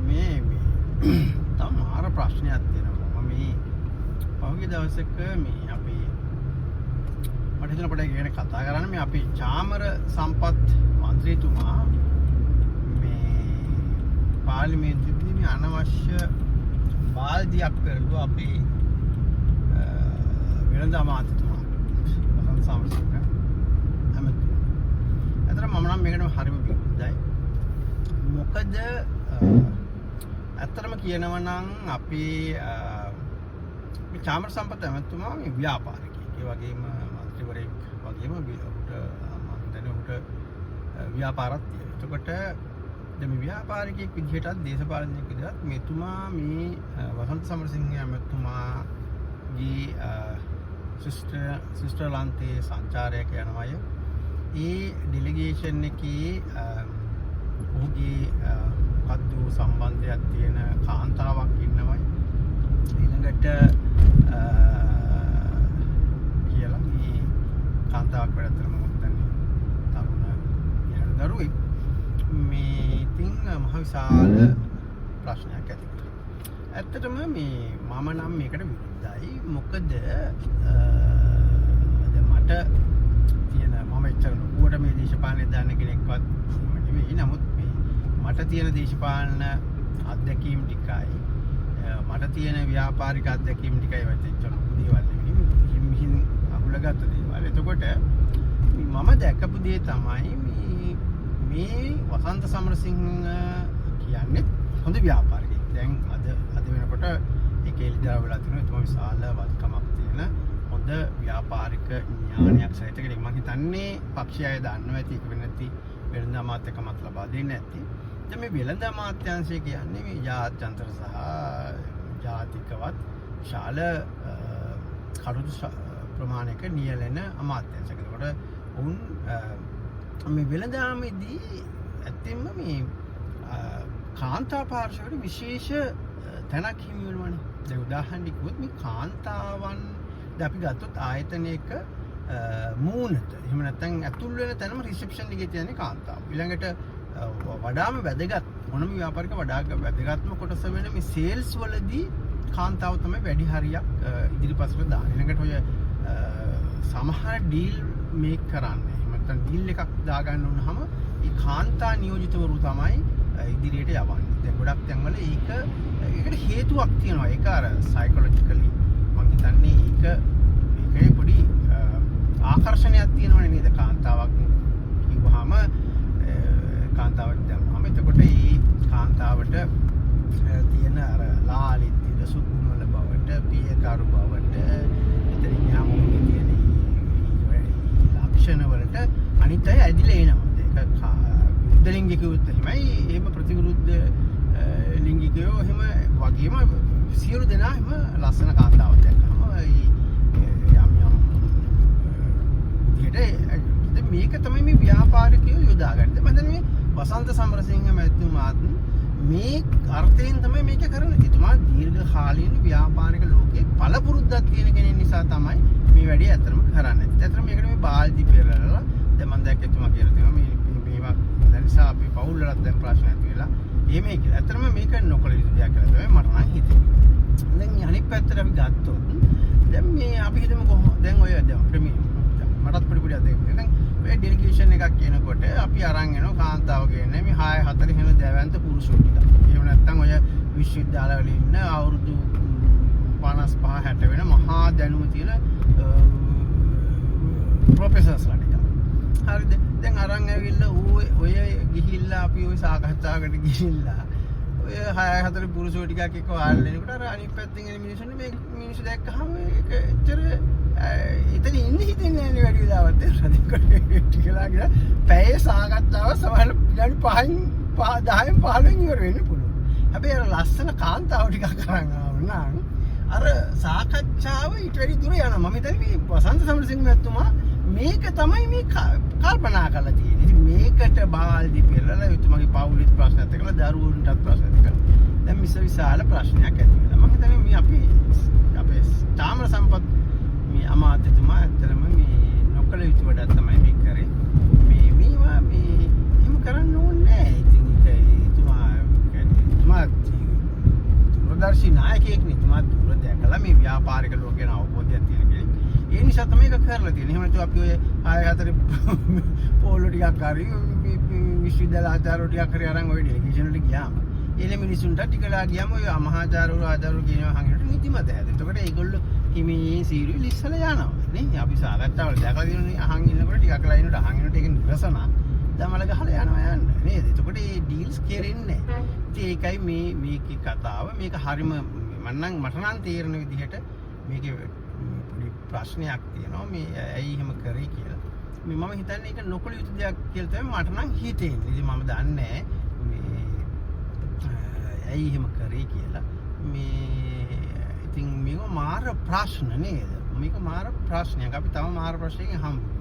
මේ මේ තව මාර ප්‍රශ්නයක් තියෙනවා. මම මේ පහුගිය දවසක මේ අපේ මට හිතුණා පොඩ්ඩක් ඒක ගැන කතා කරන්න. මේ අපේ චාමර සම්පත් මන්ත්‍රීතුමා මේ පාර්ලිමේන්තුවේදී මේ අනවශ්‍ය බාල්දියක් පෙරළුවා අපේ වෙළඳ අමාත්‍යතුමා වසන්ත සමරසිංහ ඇමතුමා. ඇත්තටම මම නම් මේකට හරිම විරුද්ධයි. මොකද ඇත්තටම කියනවා නම් අපේ මේ චාමර සම්පත් ඇමතුමා මේ ව්‍යාපාරිකයෙක්. ඒ වගේම මන්ත්‍රීවරයෙක් වගේම ඔහුට මම හිතන්නේ ඔහුට ව්‍යාපාරක් තියෙනවා. එතකොට දැන් මේ ව්‍යාපාරිකයෙක් විදිහටත් දේශපාලනඥයෙක් විදිහටත් මෙතුමා මේ වසන්ත සමරසිංහ ඇමතුමාගේ ස්විට්සර්ලන්තයේ සංචාරයක යනවා අය. ඒ ඩෙලිගේෂන් එකේ ඔහුගේ මොකද්ද සම්බන්ධයක් තියෙන කාන්තාවක් ඉන්නවයි. ඊළඟට කියලා මේ කාන්තාවක් වැඩ මම හිතන්නේ තරුණ ගැහැණු දරුවෙක්. මේ ඉතින් මහ විශාල ප්‍රශ්නයක් ඇති වුණා. ඇත්තටම මේ මම නම් මේකට විරුද්ධයි. මොකද දැන් මට තියෙන මම එච්චර ලොකුවට මේ දේශපාලනය දන්න කෙනෙක්වත් නෙවෙයි. නමුත් මේ මට තියෙන දේශපාලන අත්දැකීම් ටිකයි මට තියෙන ව්‍යාපාරික අත්දැකීම් ටිකයි ඒවත් එච්චර ලොකු දේවල් නෙවෙයි. හිම් හිම් අහුලගත්ත දේවල්. එතකොට මම දැකපු දේ තමයි මේ මේ වසන්ත සමරසිංහ කියන්නේ හොඳ ව්‍යාපාරිකයෙක්. දැන් අද අද වෙනකොට ඒක එළිදරව් වෙලා තිනවා. එතුමා විශාල වත්කමක් තියෙන හොඳ ව්‍යාපාරික ඥානයක් සහිත කෙනෙක්. මං හිතන්නේ පක්ෂය අය දන්නවා ඇති, ඒක වෙන්නේ නැති වෙළඳ අමාත්‍යකමත් ලබා දෙන්න ඇති. දැන් මේ වෙළඳ අමාත්‍යාංශය කියන්නේ මේ ජාත්‍යන්තර සහ ජාතිකවත් විශාල කටයුතු ප්‍රමාණයක නියැලෙන අමාත්‍යාංශයක්. එතකොට ඔවුන් මේ වෙළඳාමේදී ඇත්තෙන්ම මේ කාන්තා පාර්ශවයට විශේෂ තැනක් හිමි වෙනවනේ. දැන් උදාහරණයක් කිව්වොත් මේ කාන්තාවන් දැන් අපි ගත්තොත් ආයතනයක මූණට එහෙම නැත්නම් ඇතුල් වෙන තැනම රිසෙප්ෂන් එකේ තියෙන කාන්තාව. ඊළඟට වඩාම වැදගත් මොනම ව්‍යාපාරික වඩා වැදගත්ම කොටස වෙන මේ සේල්ස් වලදී කාන්තාව තමයි වැඩි හරියක් ඉදිරිපසට දාන්නේ. ඊළඟට ඔය සමහර ඩීල් මේක් කරන්න. එහෙම නැත්නම් ඩීල් එකක් දාගන්න වුණාම ඒ කාන්තා නියෝජිතවරු තමයි ඉදිරියට යවන්නේ. දැන් ගොඩක් තැන්වල ඒකට හේතුවක් තියෙනවා. ඒක අර සයිකොලොජිකලි මං හිතන්නේ ඒකේ පොඩි ආකර්ෂණයක් තියෙනවනේ නේද? කාන්තාවක් කිව්වහම කාන්තාවක් දැම්මම එතකොට ඒ කාන්තාවට තියෙන අර ලාලිත්‍යයට, සුකුමල බවට, පියකරු බවට, එතනින් එහාම ඔහුගේ තියෙන ඒ ලක්ෂණ වලට අනිත් අය ඇදිලා එනවා. ඒක විරුද්ධ ලිංගිකයොත් එහෙමයි, එහෙම ප්‍රතිවිරුද්ධ ලිංගිකයෝ එහෙම වගේම සියලු දෙනා එහෙම ලස්සන කාන්තාවක් දැක්කම ඒ යම් යම් විදිහට දැන් මේක තමයි මේ ව්‍යාපාරිකයෝ යොදාගන්නේ. මම හිතන්නේ මේ වසන්ත සමරසිංහ මැතිතුමාත් මේ අර්ථයෙන් තමයි මේක කරන්නේ. එතුමා දීර්ඝ කාලීන ව්‍යාපාරික ලෝකේ පළපුරුද්දක් තියෙන කෙනෙක් නිසා තමයි මේ වැඩේ ඇත්තටම කරන්නේ. ඇත්තටම මේකට මේ බාල්දි පෙරලලා දැන් මම දැක්ක එතුමා කියලා තියෙනවා මේ මේවා දැන් නිසා අපේ පවුල් වලත් දැන් ප්‍රශ්න ඇති වෙලා එහෙම කියලා. ඇත්තටම මේක නොකළ යුතු දෙයක් කියලා තමයි මට නම් හිතෙන්නේ. දැන් අනිත් පැත්තට අපි ගත්තොත් දැන් මේ අපි හිතමු කොහොම දැන් ඔය දැන් අපිට මේ දැන් මටත් පොඩි පොඩි අත්දැකීම් තියෙනවා. දැන් ඔය ඩෙලිගේෂන් එකක් එනකොට අපි අරන් එනවා කාන්තාව කියන්නේ මේ 6 4 එහෙම දැවැන්ත පුරුෂයෝ ටිකක්. එහෙම නැත්නම් ඔය විශ්වවිද්‍යාලවල ඉන්න අවුරුදු 55 60 වෙන මහා දැනුම තියෙන ප්‍රොෆෙසර්ස්ලා ටිකක්. හරිද? දැන් අරන් ඇවිල්ලා ඌ ඔය ගිහිල්ලා අපි ඔය සාකච්ඡාවකට ගිහිල්ලා ඔය 6 4 පුරුෂයෝ ටිකක් එක්ක වාඩි වෙනකොට අර අනිත් පැත්තෙන් එන මිනිස්සුන්ට මේ මිනිස්සු දැක්කහම ඒක එච්චර එතන ඉන්න හිතෙන්නේ නැහැ නේ වැඩි වෙලාවක්. දැන් ටිකලා කියලා පැයේ සාකච්ඡාව සමහර විනාඩි 5න් 5 10න් 15න් ඉවර වෙන්න පුළුවන්. හැබැයි අර ලස්සන කාන්තාව ටිකක් අරන් ආව නම් අර සාකච්ඡාව ඊට වැඩි දුර යනවා. මම හිතන්නේ මේ වසන්ත සමරසිංහ මැතිතුමා මේක තමයි මේ කල්පනා කරලා තියෙන්නේ. ඉතින් මේකට බාල්දි පෙරලලා එතුමාගේ පවුලෙත් ප්‍රශ්නයක් එක්කලා දරුවන්ටත් ප්‍රශ්නයක් එක්කලා දැන් මිස විශාල ප්‍රශ්නයක් ඇති වෙලා. මම හිතන්නේ මේ අපි අපේ චාමර සම්පත් මේ අමාත්‍යතුමා ඇත්තටම මේ නොකළ යුතු වැඩක් තමයි මේ කරේ. මේ මේවා මේ එහෙම කරන්න ඕනේ නෑ. ඉතින් ඒක එතුමා කියන්නේ එතුමා දූරදර්ශී නායකයෙක් නේ. එතුමා දුර දැකලා මේ ව්‍යාපාරික ලෝක ගැන අවබෝධයක් තියෙන කෙනෙක්. ඒ නිසා තමයි ඒක කරලා තියෙන්නේ. එහෙම නැතුව අපි ඔය ආය හතරේ පොල්ලෝ ටිකක් හරි විශ්වවිද්‍යාල ආචාර්යවරු ටිකක් හරි අරන් ඔය ඩෙලිගේෂන් වලට ගියාම එන මිනිසුන්ට ටික වෙලා ගියාම ඔය මහාචාර්යවරු ආචාර්යවරු කියනවා හංගිනට නිදිමත හැදෙනවා. එතකොට ඒගොල්ලෝ හිමේ සීරුවේ ලිස්සලා යනවා. නේ අපි සාකච්ඡාවල දැකලා තියෙනනේ අහන් ඉන්නකොට ටිකක් වෙලා ඉන්නකොට අහන් ඉන්නකොට ඒක නිරසනා දමල ගහලා යනවා යන්න නේද? එතකොට මේ ඩීල්ස් කෙරෙන්නේ නැහැ. ඉතින් ඒකයි මේ මේකේ කතාව. මේක හරිම මං නම් මට නම් තේරෙන විදිහට මේකේ පොඩි ප්‍රශ්නයක් තියෙනවා මේ ඇයි එහෙම කරේ කියලා. මේ මම හිතන්නේ ඒක නොකළ යුතු දෙයක් කියලා තමයි මට නම් හිතෙන්නේ. ඉතින් මම දන්නේ මේ ඇයි එහෙම කරේ කියලා. මේ ඉතින් මේක මාර ප්‍රශ්න නේද? මේක මාර ප්‍රශ්නයක්. අපි තව මාර ප්‍රශ්නයකින් හම්බ